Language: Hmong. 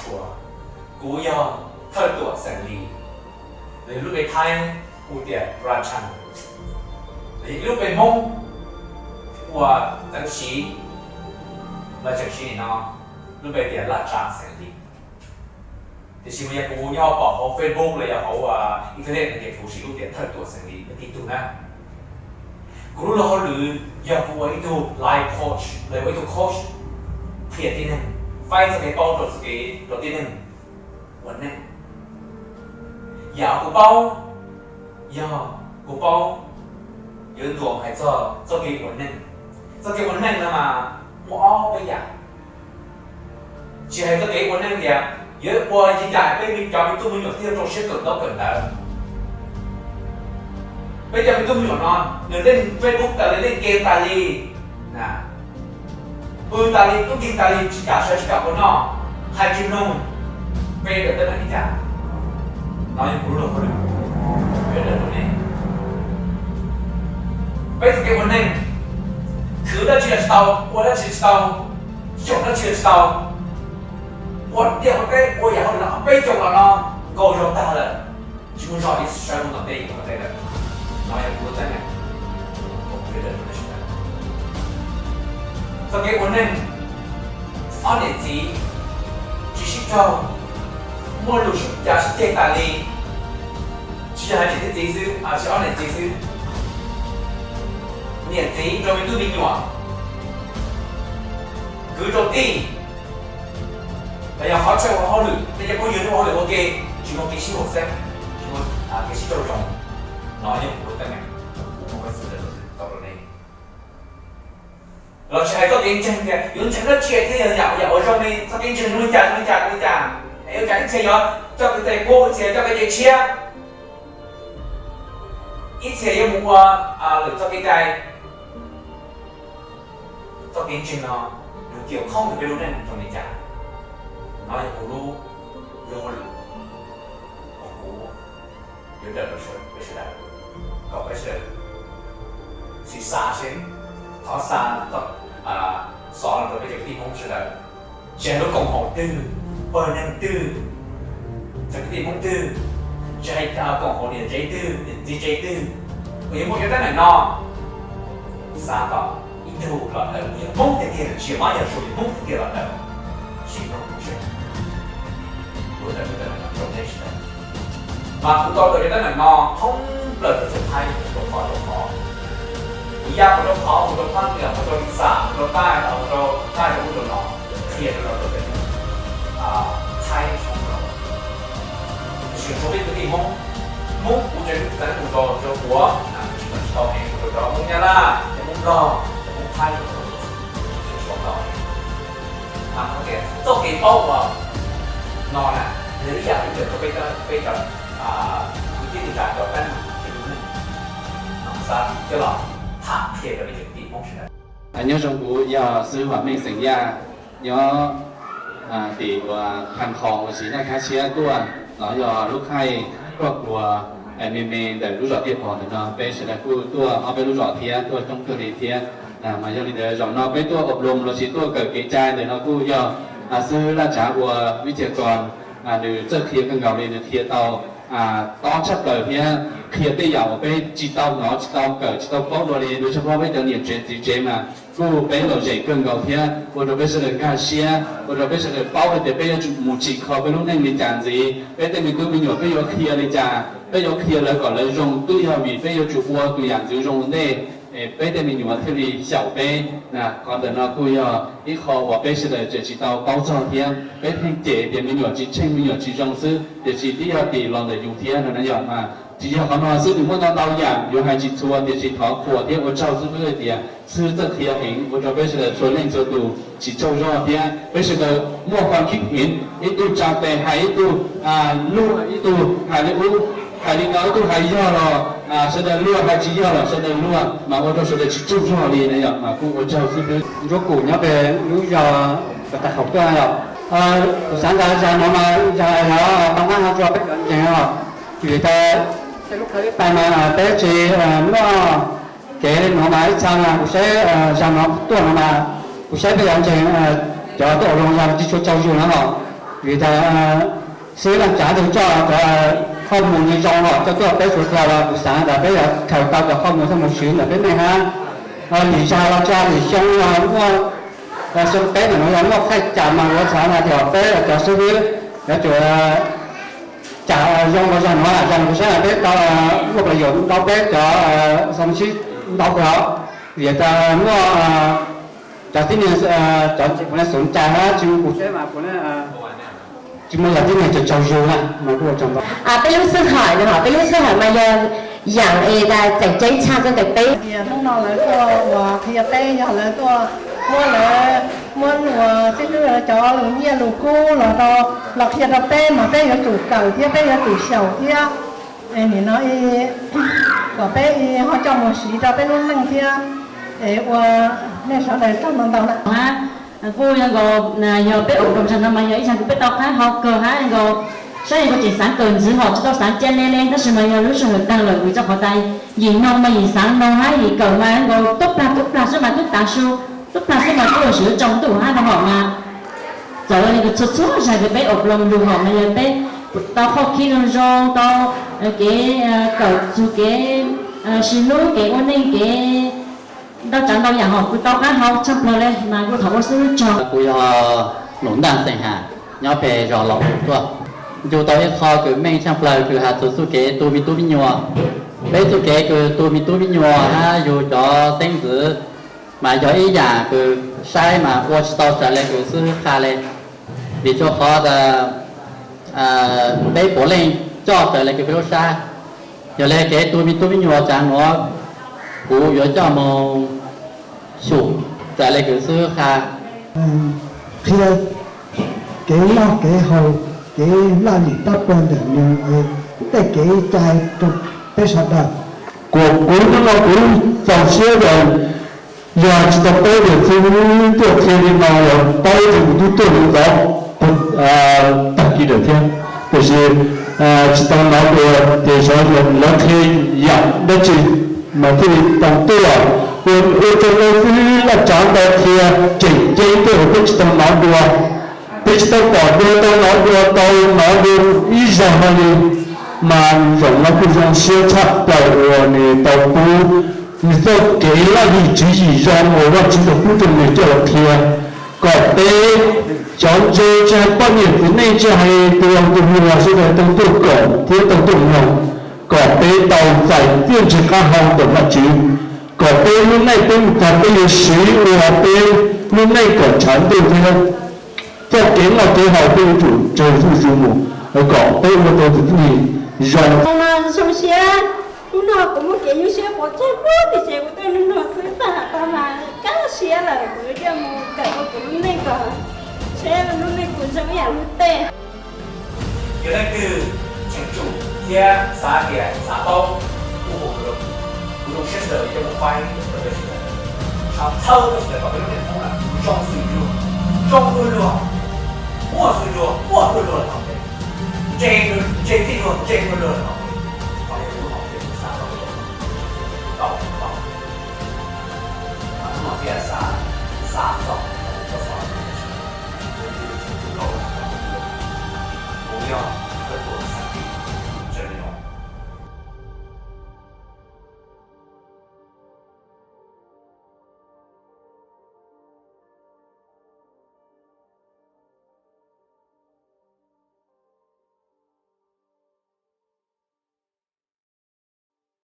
Suav, kuv yog thawj tuam xeem Lis, los yog lub npe Thaib hu tias Rachang, los yog ib lub npe Hmoob uas txawv siv los tseem siv nim no, lub npe tias Laj Tsav xeem Lis. Tiam sis mas yog kuv nyob pom hauv Facebook los yog hauv internet no ces kuv siv lub tias thawj tuam xeem Lis ib tug na. Kuv lub luag hauj lwm yog kuv ua ib tug life coach los yog ua ib tug coach, qhia tib neeg, faib txoj kev paub rau txoj kev rau tib neeg ua neej. Yam kuv paub yog kuv paub yuav ntuas hais txog txoj kev ua neej. Txoj kev ua neej no mas muaj ob peb yam. Tsis hais txoj kev ua neej tias yuav ua li cas peb cov me tub me nyuam thiaj rau siab kawm ntaub kawm ntawv. Peb cov me tub me nyuam no nws leej Facebook tas li, leej game tas li, pw tas li, tub nkeeg tas li, tsis kam sawv tsis kam ua noj, hais tsis mloog, peb yuav tawm teeb meem li cas? No yog kuv lub luag hauj lwm, kuv yuav daws rau nej. Peb txoj kev ua neej, khwv dab tsi los tsis tau, ua dab tsi los tsis tau, xyaum dab tsi los tsis tau, ua liaj ua teb ua yam hauj lwm no peb xyoos los no nkaus zog tag lawm, tsis muaj zog li, sawv mus tom tej tom tej lawm. No yog kuv lub teeb meem, kuv yuav daws rau nej sawv daws. Txoj kev ua neej, ob niam txiv tsis sib raug, muaj lus sib cav sib ceg tas li. Tsis yog hais niam thiab txiv xwb, tsis ob niam txiv xwb, niam txiv rau me tub me nyuam, kwv rau tij, los yog qhov chaw ua hauj lwm, nej cov phooj ywg nej ua hauj lwm ua ke, tsis muaj kev sib haum xeeb, tsis muaj kev sib raug zoo. No yog kuv lub teeb meem, kuv muaj peev xwm daws tau rau nej. Los tsis hais txoj kev ntseeg tias yuav ntseeg dab tsi thiaj yog yam yam uas zoo li txoj kev ntseeg zoo li cas zoo li cas zoo li cas, es ua cas ib txhia yuav coj kev cai qub, ib txhia coj kev cai tshiab, ib txhia yuav mus ua lwm txoj kev cai. Txoj kev ntseeg no nws cia khooj rau peb lub neej zoo li cas? No yog kuv lub, lub hauj lwm uas kuv yuav daws rau peb sawv daws, kom peb sawv daws sim xav seb, thov xa, xov los rau peb cov kwv tij Hmoob sawv daws, tsis hais lub koom haum twg, pawg neeg twg, cov kwv tij Hmoob twg, tsis hais koom haum niam tsev twg niam txiv tsev twg, uas yuav muaj cov teeb meem no, xav kom ib tug los daws yog Hmoob tiag tiag, tsis yog mab yog suav, yog Hmoob tiag tiag los daws, sim nrog kuv seb kuv daws lub teeb meem no rau nej sawv daws. Mas kuv tau daws cov teeb meem no thoob plaws rau txhua thaib, rau qhov rau qhov, kuv ya mus rau qhov, mus rau Thab Ntias, mus rau Lis Xam, mus rau Taij, mus rau Taij rau ub rau no, qhia rau lawv rau peb Thaib Hmoob rau, tiam sis rau peb kwv tij Hmoob, Hmoob kuv tseem txeev mus rau, rau Suav, tsis tau, tsis tau, mus rau cov Hmoob Nyab Laj, cov Hmoob Nplog, cov Hmoob Thaib, tsis tau tau. Mas txoj kev paub uas no na, yog ib yam li ntawm rau peb, peb cov kwv tij neej tsa cov teeb meem, cov lub neej, no xav coj los tham qhia rau peb cov kwv tij Hmoob sawv daws. Nyob zoo, kuv yog xib hwb Vam Meej xeem Yaj, nyob tim uas Phas Khoos lossis Naj Khab Tshiab tuaj, no yog lub khaij ruaj khua me me ntawm lub zos Tiaj Phom ntawm no, peb sawv daws kuj tuaj ob peb lub zos thiab, tuaj coob kawg li thiab. Mas yog li ntawd zaum no peb tuaj ob loos lossis tuaj kawm kev cai ntawm no kuj yog xib hwb Laj Tsav ua vib tiag ko, nws txawj qhia kawg nkaus li, nws qhia tau tob tshaj plaws thiab qhia tej yam uas peb tsis tau hnov, tsis tau kawm, tsis tau paub dua li, lub sij hawm peb cov niam tsev txiv tsev mas kuj peb lom zem kawg nkaus thiab, ua rau peb sawv daws nkag siab, ua rau peb sawv daws paub hais tias peb yuav tsum mus tsim kho peb lub neej li cas ntxiv, peb tej me tub me nyuam peb yuav qhia li cas, peb yuav qhia lawv kom lawv zoo twb yog vim peb yuav tsum ua tus yam ntxwv zoo ua ntej, peb tej me nyuam thiaj li xyaum peb. Qhov ntawm no kuj yog ib qho uas peb sawv daws tseem tsis tau paub txog thiab, peb pheej cem tias me nyuam tsis tsheej, me nyuam tsis zoo xwb, tiam sis twb yog tim los ntawm yus thiab no na yom. Mas tsis yog qhov no xwb, nws muaj ntau ntau yam yuav hais tsis txhua, tiam sis thov qhuas thiab ua tsaug xib hwb hais tias xib hwb txawj qhia heev, ua rau peb sawv daws txhua leej txhua tus tsis tsaug zog thiab peb sawv daws muaj hwj chim heev, ib tug tsa tes hais ib tug, luag ib tug hais li ub, hais li no ib tug hais yog los sawv daws luag, hais tsis yog los sawv daws luag, mas ua rau sawv daws tsis tsaug zog li na yom. Mas kuj ua tsaug xib hwb. Ntsuab Kum nyob pem lub zos Pas Tas Khaum tuaj yom. Kuv xav tias zag no mas zag lawv tau nqaj no rau peb cov ntseeg os. Vim tias tej lub kawg ib pais mas peb tsis muaj kev no mas ib txha mas kuv saib zag no tuaj no mas kuv saib peb cov ntseeg cov tuaj ob loos zag tsis tshua tsaug zog na los. Vim tas xib hwb Vaj Tsav tug coj cov qhoj mus zoo los coj tuaj peb Suav txog los kuv xav tas peb yuav khaws tau cov qhoj mus coj mus siv ntawm peb neej hab. Lim zag los tso lim xyoo los muaj, xyoo peb ntawm no yog muaj qhaij cas mas yuav xav tas peb cov xib hwb yuav tsum cas zoo los zag nuav, zag nuav kuv saib peb tau muaj plas yam ntau peb cov xoo sib ntau kawg, vim tas muaj cov tib neeg, cov kuv ne xum cai hab tsis muaj kuv saib mas kuv ne tsis muaj yog tib neeg tsaug zug na mas kuj ua tsaug ntau. Peb lub sij hawm no, peb lub sij hawm mas yog yam es tseem ceeb tshaj xwb ntawm peb. Hnub no lawv tuaj ua qhia peb yog lawv tuaj muab lawv, muab xib hwb cov lus nyiaj lus kub los rau, los qhia rau peb mas peb yuav tsum kawm thiab peb yuav tsum xyaum thiab. Nim no kom peb ho coj mus siv rau peb lub neej thiab. Es ua nej sawv daws tsaug ntau ntau na. Kuj yog nkaus, yog peb ua rau zag no mas yog ib zag kws peb tau qab hau kawg hab nkaus, saib yog kuv tseem xaav kawm ntxiv hom tsis tau xaav cia le le tab sis mas yog lub sij hawm taag lawm vim rau qhov tas yim noog mas yim xaav noog hab yim kawm mas nkaus tub plag tub plag xwb mas tub tav su, tub plag xwb mas tub lug sim yuav tsaus ntuj hab rau hom mas txawm txhua txhua zag kws peb ua lug hom mas yog peb tau qhov khib zoo zoo, tau kev kawm txug kev sib hlub, kev ua neej, kev ntau tsav ntau yam hom kuj tau qab hau tshaj plawg le mas kuj thov ua xib hwb tsaug. Kuv yog Num Ntaj Xeem Has, nyob peg zos Los Us tuaj. Ncu tau ib qho kws meej tshaj plawg kws has txug txuj kev tu me tub me nyuam. Peb txuj kev kws tu me tub me nyuam hab yug cov xeeb ntxwv mas yog ib yam kws saib mas ua tsis tau raws le kws xib hwb qha le. Vim rau qhov tas peb puav leej coj raws le kws peb lub sab. Yog le kev tu me tub me nyuam tsaav nuav kuv yuav coj moog xyum raws le kws xib hwb qha. Qhia kev noj kev haus, kev laj lim tab pawg ntawm nws, tej kev cai rau peb sawv daws. Kuas kuv hnub no kuv txaus siab tas yog tsis tau paub tias xib hwb tuaj qhia li no los paub tias kuv twb tuaj lug tod tag kis lawm thiab. Tiam sis tsis tau hnov dua ces xyov lawv qhia yam dab tsi mas thiaj li tau tuaj. Ua rau xib hwb Laj Tsav ntau qhia tseem ceeb tej uas peb tsis tau hnov dua, peb tsis tau pom dua tau hnov dua, tau hnov dua ib zaug no li. Mas zaum no kuj zoo siab tshaj plaws uas nws tau pub nws txoj kev laj lim tswv yim zoo uas Vajtswv tau pub rau nws coj los qhia, kom peb cov ntse tsis hais poj niam txiv neej tsis hais tus laus tus hluas sawv daws tau tuaj koom thiab tau tuaj mloog, kom peb tau txais txiaj ntsig qab hau ntawm Vajtswv, kom peb lub neej peb mus txog peb yuav siv ua peb lub neej kom tshav ntuj thiab txoj kev noj kev haus peb yuav tsum tsaug zuj zus mus kom peb ua tau tus tib neeg zoo. Zoo siab, hnub no kuv muaj kev nyuaj siab pov tseg pub tiam sis kuv tuaj hnub no xwb tag tag mas kaj siab lawm kuv yuav coj mus kawm ua kuv lub neej kom seb lub neej kuv zoo ib yam lub tej. Yog leej twg tseem tsum thiab xav tias xav paub, kuv hu kuv zoo, kuv zoo siab sawv daws coj mus faib rau peb sawv daws, tshawb peb sawv daws kom peb lub neej Hmoob zoo xws luag, zoo xws luag, muaj xws luag, muaj xws luag los tau, ntse, ntse txij luag, ntse xws luag los tau.